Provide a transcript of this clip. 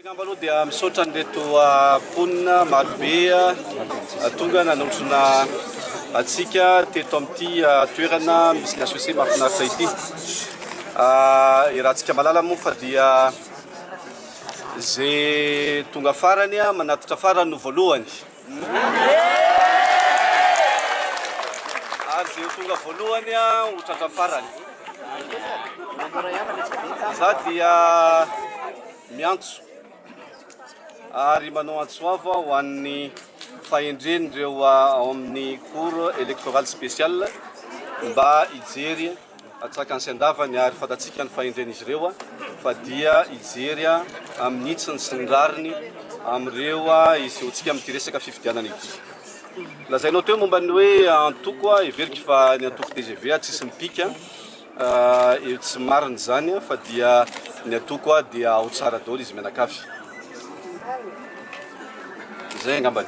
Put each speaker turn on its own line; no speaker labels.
Angamba aloha dia misaotra an'ireto mponina marobe tonga nanotrona antsika teto amin'ity toerana misy ny HEC mahafinaritra ity. Iarahantsika mahalala moa fa dia izay tonga farany manatitra farany no voalohany. Ary izay ho tonga voalohany ho tratra farany. Za dia miantso ary manao antso avo ho an'ny fahendren'ireo ao amin'ny cour électorale spéciale mba hijery Atsakany sy andavany ary fantatsika ny fahendren'izy ireo fa dia hijery amin'ny hitsiny sy ny rariny amin'ireo hisehoantsika amin'ity resaka fifidianana ity. Lazainao teo momba ny hoe antoko, heveriko fa ny antoko tgv tsisy mipika, eo tsy marina izany fa dia ny antoko dia ao tsara daholo izy mianakavy. Izay angambany.